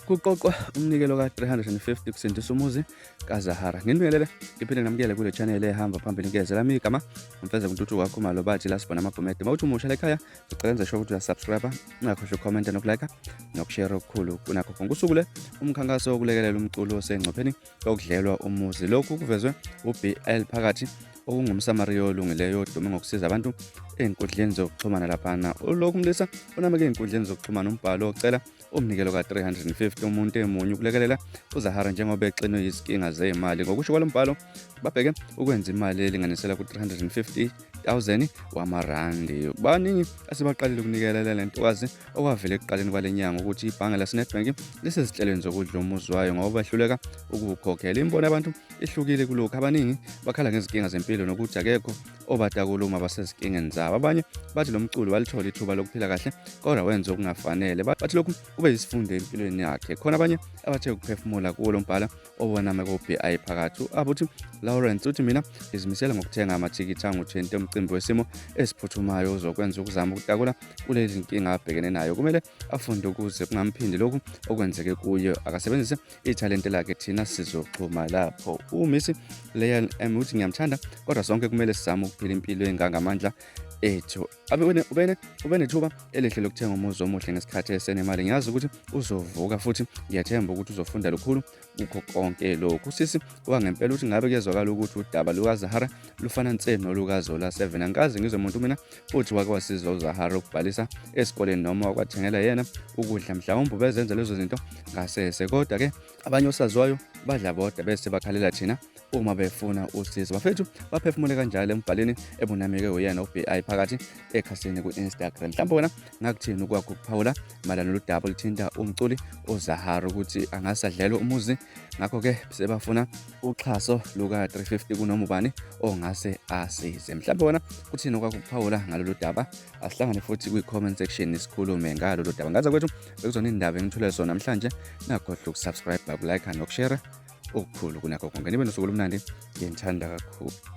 Kuqoqwa umnikelo ka-350 kusindisa umuzi kaZahara. Nginibingelele ngiphinde ngamukele kule channel ehamba phambili ngeze lami igama uMfeze kuNtuthu wakho Malobathi la sibona amagumede. Mawuthi umusha lekhaya ngicela enze sure ukuthi uyasubscribe, ungakhohlwa ucomment nokulike nokushare okukhulu kunakho konke. Usuku le umkhankaso wokulekelela umculo osengcupheni yokudlelwa umuzi. Lokhu kuvezwe uBL phakathi okungumsamariya olungileyo odume ngokusiza abantu ey'nkundleni zokuxhumana laphana. Lokhu umlisa unameke ey'nkundleni zokuxhumana umbhalo ocela umnikelo ka-350 umuntu emunye ukulekelela uZahara njengoba exinwe yizinkinga zey'mali. Ngokusho kwalo mbhalo babheke ukwenza imali elinganisela ku-350 000 wamarandi. Baningi asebaqalile ukunikela le ntokazi okwavela ekuqaleni kwale nyanga ukuthi ibhange laseNedbank lisezinhlelweni zokudla umuzi wayo ngoba behluleka ukuwukhokhela. Imibono yabantu ihlukile kulokhu. Abaningi bakhala ngezinkinga zempilo nokuthi akekho obatakula uma basezinkingeni zabo. Abanye bathi lo mculi walithola ithuba lokuphila kahle kodwa wenza okungafanele. Bathi lokhu kube yisifundo empilweni yakhe. Khona abanye abathe ukuphefumula kuwo lo mbhalo oboname ko-BI phakathi. U-Abuthi Lawrence uthi mina ngizimisele ngokuthenga amathikithi angu-20 omcimbi wesimo esiphuthumayo ozokwenza ukuzama ukutakula kulezi nkinga abhekene nayo. Kumele afunde ukuze kungamphindi lokhu okwenzeke kuye. Akasebenzise ithalente lakhe, thina sizoxhuma lapho. UMissy Leon M uthi ngiyamthanda kodwa sonke kumele sizame ukuphila impilo engangamandla ethu. Abe ubene nethuba elihle lokuthenga umuzi omuhle ngesikhathi esenemali. Ngiyazi ukuthi uzovuka futhi ngiyathemba ukuthi uzofunda lukhulu kukho konke lokhu. Sisi wangempela uthi ngabe kuyezwakala ukuthi udaba lukaZahara lufana nse nolukaZola 7. Angikaze ngizwe muntu mina uthi wake wasiza uZahara ukubhalisa esikoleni noma wakwathengela yena ukudla, mhlawumbe ubezenza lezo zinto ngasese. Kodwa-ke abanye osaziwayo badla bodwa bese bakhalela thina uma befuna usizo. Bafethu baphefumule kanjalo embhaleni ebunameke uyena uBI phakathi ekhasini ku-Instagram. Mhlawumbe wena ngakuthini ukwakho ukuphawula mayelana noludaba oluthinta umculi uZahara ukuthi angasadlelwa umuzi, ngakho-ke sebafuna uxhaso luka-350 kunoma ubani ongase asize. Mhlawumbe wena kuthini okwakho ukuphawula ngalolu daba? Asihlangane futhi kwi-comment section sikhulume ngalolu daba. Ngaza kwethu bekuzona indaba engithule zona namhlanje. Ningakhohlwa ukusubscribe, ukulike nokushare okukhulu kunakho konke. Nibe nosuku olumnandi, ngiyanithanda kakhulu.